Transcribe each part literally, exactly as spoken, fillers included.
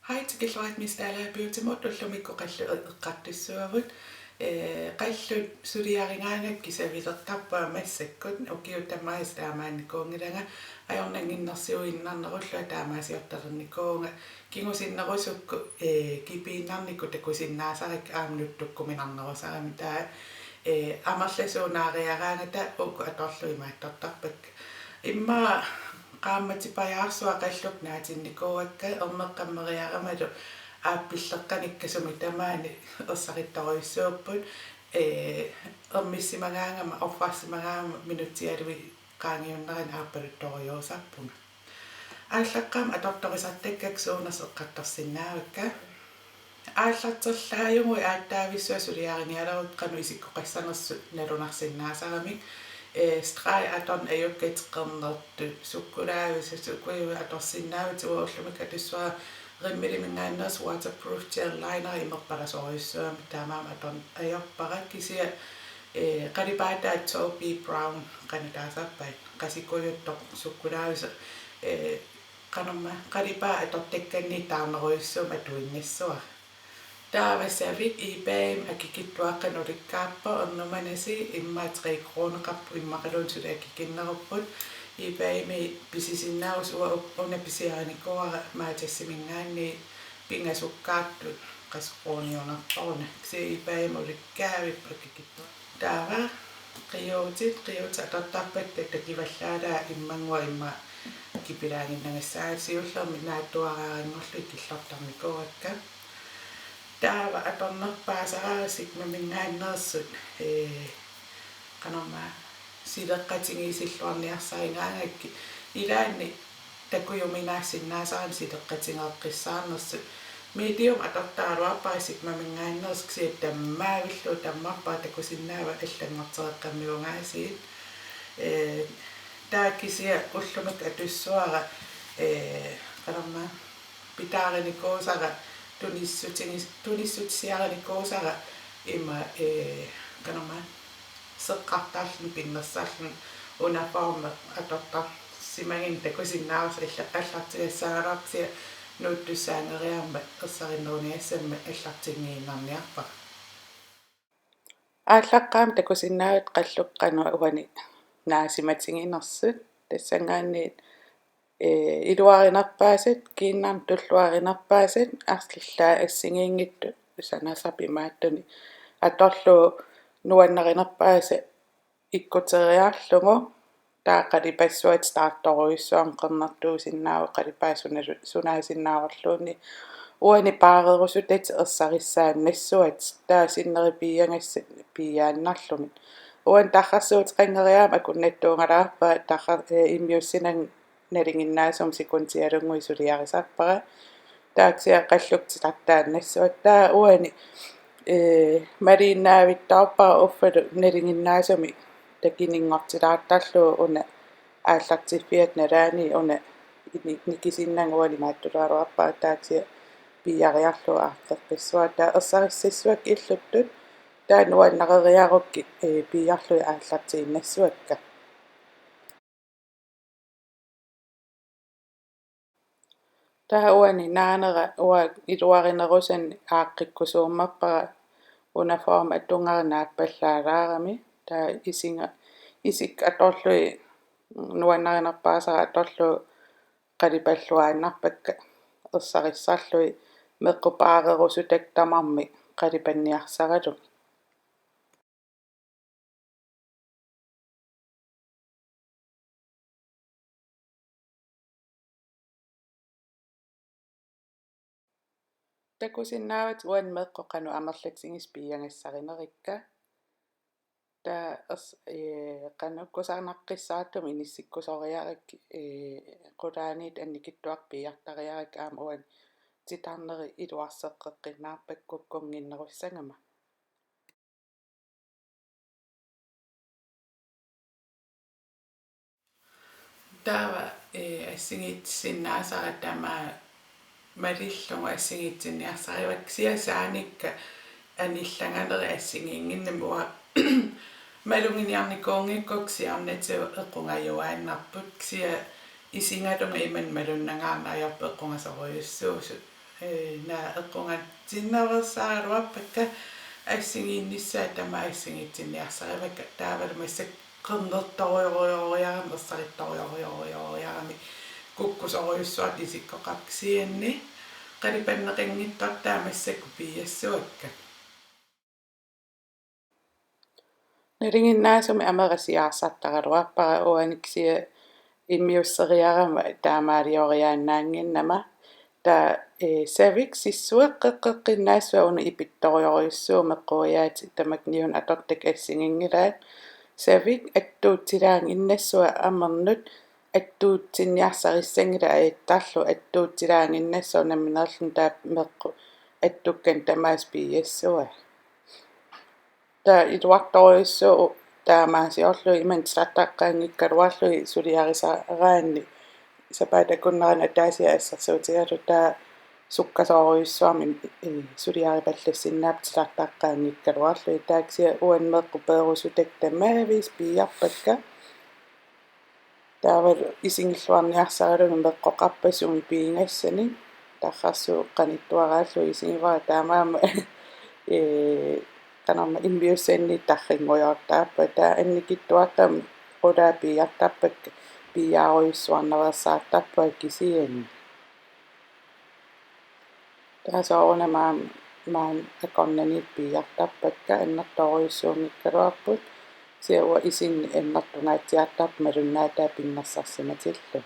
Hej, tikilluarit Miss Dalager Beautymut. Ullumikkut qallut eqqartussaavugut. Ee, qallut suliarigaangakkit savilertarpunga massakkut, ukiut tamaasa taamaannikuunngilanga, ajornannginnersiuinnarnerullunga taamaasiortalernikuuvunga. Kingusinnerusukkut, ee, kipiinnarnikkut takusinnaasarakkit aamma nuttukkuminarnerusarami, taava, ee, amerlasuut naariaraangata uku atorlugit imaattortarpakka. Immaqa qaammatip pajaarsuaq qallukka naatinnikuuakka, ermeqqammeriaramalu aappilleqqanikka sumi tamaani ersarittorujussuupput, ee, ermissimagaangama, offersimagaangama minutsialuit qaangiunnerani aappaluttorujussuusarpunga. Aallaqqaammut atortorisartakkakka suunersut eqqartorsinnaavakka. Aallarterlaajuguit aatsaavissuaq suliarinialerukku qanoq isikkoqassanersut nalunarsinnaasaramik. Ee, streg atorneq ajukkatit, qernertut, sukkulaavisut, sukujuit atorsinnaavatit. Uanga ullumikkut atussavara Rimmeliminngaanneersoq waterproof gel liner imerpalasorujussuugami, taamaammat atorneq ajorpara, kisianni, ee, qalipaataa Taupe Brown, qanoq taasarpaat, qasikujuttoq sukkulaavisoq, ee, qanormaa, qalipaat atortakkanniit taarnerujussuummat atuinnassavara. Taava savik eBaymi akikitsuaqqanik ulikkaarpoq, ernumanasiit, immaqa tre kroneqarput, immaqaluunniit suli akikinnerupput. eBaymi pisisinnaavusi, uanga u-, una pisiarinikuuara Matasiminngaanniit, pingasukkaartut qassit kroniunartoruna. Kisianni eBaymi ulikkaavippoq akikitsuaqqat. Taava qiuutit, qiuutit atortarpakka takivallaalaat immannguaq, immaqa kipilaaginnagassagaat, siullermik naatsuaraaranngorlugit killortarnikuuakka. Taava atornerpaasaraara Sigmaminngaanneersut, ee, qanormaa, sileqqatigiissilluarniarsarigaangakkit, ilaanni takujuminaassinnaasarami sileqqatigeeqqissaarnersut. Medium atortaraluarpara Sigmaminngaanneersoq, kisianni tammaavillugu tammarpara, takusinnaavat allanngortereqqammiugaasiit. Ee, taava kisianni ullumikkut atussavara, ee, qanormaa, pitaarinikuusara, tunissutigis-, tunissutisiarinikuusara ima, ee, qanormaa, seqqartarluni pinnersarluni, una formi atortarsimagunik takusinnaavarsi, illeqqallartigassagaluarpoq, kisianni nuuttussaanngeriarmat ersarinneruniassammat allartinngiinnarniarpara. Aallaqqaammut takusinnaavat qallukka qanoq uani naasimatiginersut. Tassanngaanniit, ee, iluarinerpaasat, kiinnarnik tulluarinerpaasat, arlaat assigiinngitsut sanasarput imaattunik atorlugu nuannarinerpaasat ikkuteriarlugu, taava qalipassuatit taartorujussuarmik qernertuusinnaavoq, qalipaat suna-, sunaasinnaagaluarluunniit. Uani paarerusutatit ersarissaannassuatit, taava sinneri piiagassat piiaannarlugit. Uani tarrarsuuteqanngeriarama akunnattuugalaarpara, tarra-, ee, immiussinani nalinginnaasumik sekundialunnguit suliarisarpara. Taava kisianni qallukka titartaannassuakka. Taava uani, ee, maliinnaavittoorpara uffalu nalinginnaasumik takininngortilaartarlugu, una aallartiffiata nalaani una ini-, nikisinnanga uani imaattulaaraluarpara, taava kisianni piiariarlugu aaqqeqqissuara. Taava ersarissassuakka illuttut, taava nuannareriarukkit, ee, piiarlugit aallartiinnassuakka. Taava uani naanera uanga iluarinerusannik aaqqikkusuummerpara, una formi atugara naappallaalaarami. Taava isinga-, isikka atorlugit, nuannarinerpaasara atorlugu qalipalluaannarpakka ersarissarlugit meqqut paarerusutakka tamarmik qalipanniarsaralugit. Takusinnaavat uani meqqut qanoq amerlatigisut piiagassarinerikka. Taava ers-, ee, qanoq kusanarnaqqissaartumik inissikkusoriarakkit, ee, qulaaniittut annikitsuaqqat piiartariarakkit aamma uani titarnerit iluarseqqeqqinnaarpakka kukkunnginnerussagama. Taava, ee, assigiissinnaasarakka tamaat malillugu assigiitsinniarsarivakka, kisianni saanikka anillanganerit assigiinnginnamik uanga maluginiarnikuunngikkukkit siornatigut equngajuaannarput, kisianni isigalunga imannak malunnangaarneq ajorput equngasorujussuusut. Ee, naak eqqugatsinnaaveersaaraluarpakka assigiinnissaat tamaat assigiitsinniarsarivakka, taavalu massakkut qernertorujorujoriarami ersarittorujorujorujoriarami kukkusorujussuartut isikkoqarput, kisianni qalipanneqanngitsoq taava massakkut piiassavakka. Nalinginnaasumik amera siaarsartaraluarpara uani, kisianni immiusseriarama taamaalioriaannaannginnama. Taava, ee, savik sissueqqeqqeqqinnaassuat una ipittorujorujussuuvoq, meqquiaatit tamakku niunut atortakka assiginngilaat. Savik attuutsilaaginnassuat amernut attuutsinniarsarissanngilaq, ajattarlugu attuutsilaaginnassuat nammineerluni, taava meqqut attukkannut tamaasa piiassavai. Taava iluartorujussuuvoq taamaasiorlugit, imannak titartaqqaanngikkaluarlugit suliarisaraanni, sapaatip akunnerani ataasiarluni assersuutigalugu taava sukkasoorujussuarmik, ee, suliaripallassinnaapput titartaqqaanngikkaluarlugit. Taava kisianni uani meqqut peerusutakka tamaaviisa piiarpakka. Taavalu isigilluarniarsaralugit meqqoqarpat sumi piigassanik, tarrarsuup qanittuaraallugu isigivara, taamaammat, ee, qanormaa immiussanni tarrinngujoortarpaa. Taava annikitsuartami qulaat piiartarpakka, piiaarujussuarnaveersaartarpunga kisianni. Taava soorunami aamma maani akornanniit piiartarpakka, annertoorujussuunngikkaluarput. Kisianni uanga isinni annertungaatsiartarpoq malunnaataa pinnersarsimatilluni.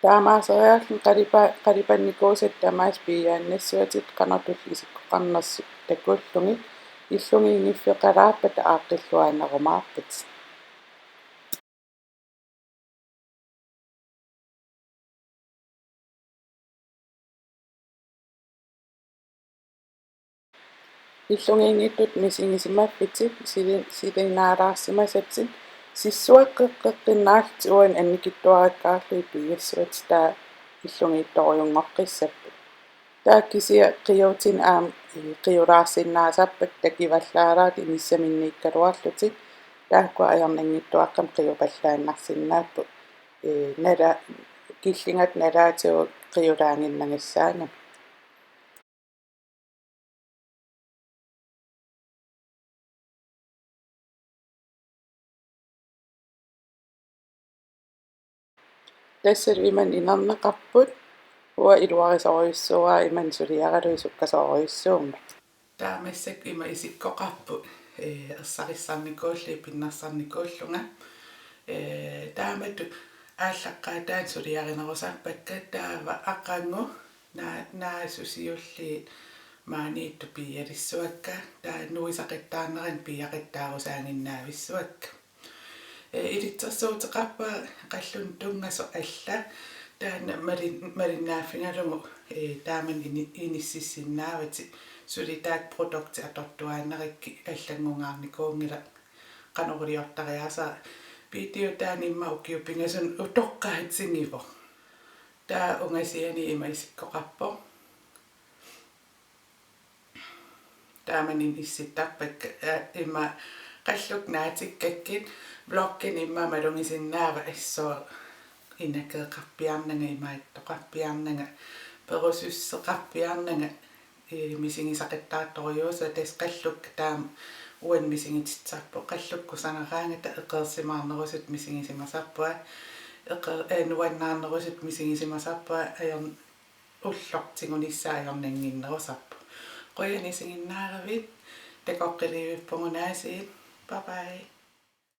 Taamaaseriarluni qalipa-, qalipannikuusat tamaasa piiaannassuatit, qanoq tulliit isikkoqarnersut takullugit. Illugiinngiffeqalaarpata aaqqilluaannarumaarpatit. Illugiinngitsut misigisimaffitit sili-, silinaalaarsimasatit sissueqqeqqeqqinnaallutit uani annikitsuarakkaarlugit piiassuatit, taava illugiittorujunngortissapput. Taava kisianni qiuutinik aamma, ee, qiulaarsinnaasarpakka, takivallaalaartut inissaminniikkaluarlutik, taakkua ajornanngitsuaqqamik qiupallaannarsinnaapput. Ee, nala-, killingata nalaatigut qiulaaginnagassaagamik. Tassalu imannak inerneqarput, uanga iluarisorujussuuara imannak suliaralugit sukkasoorujussuummat. Taava massakkut ima isikkoqarput, ee, ersarissarnikuullunga, pinnersarnikuullunga. Ee, taamatut aallaqqaataani suliarinerusarpakka, taava aqagu naa-, naasut siulliit maaniittut piialissavakka, taava nuisaqattaarneranni piiaqattaarusaaginnavissavakka. Ee, ilitsersuuteqarpunga qallunut tunngasoq alla, taanna malin-, malinnaaffigalugu, ee, taamani ini-, inississinnaavatit, suli taakku produktit atortuaannarakkit allanngungaarnikuunngilaq qanoq iliortariaaseraa. Videotaani immaqa ukiut pingasut utoqqaatigivoq. Taava ungasiani ima isikkoqarpoq. Taamani inissittarpakka, aa, ima qallukka naatikkakkit, vloggini immaqa malugisinnaavat assut inakeeqarpiarnanga, imaattoqarpiarnanga, perusussuseqarpiarnanga, ee, misigisaqattaartorujussuuvoq. Tassa qallukka taama uani misigititsisarput, qallukka kusanaraangata eqeersimaarnerusutut misigisimasarpunga, eqe-, ee, nuannaarnerusutut misigisimasarpunga, ajorn-, ulloq tigunissaa ajornannginnerusarpoq. Qujanaq isiginnaaravit, Takoqqiliivippugut aasiit. Bye bye.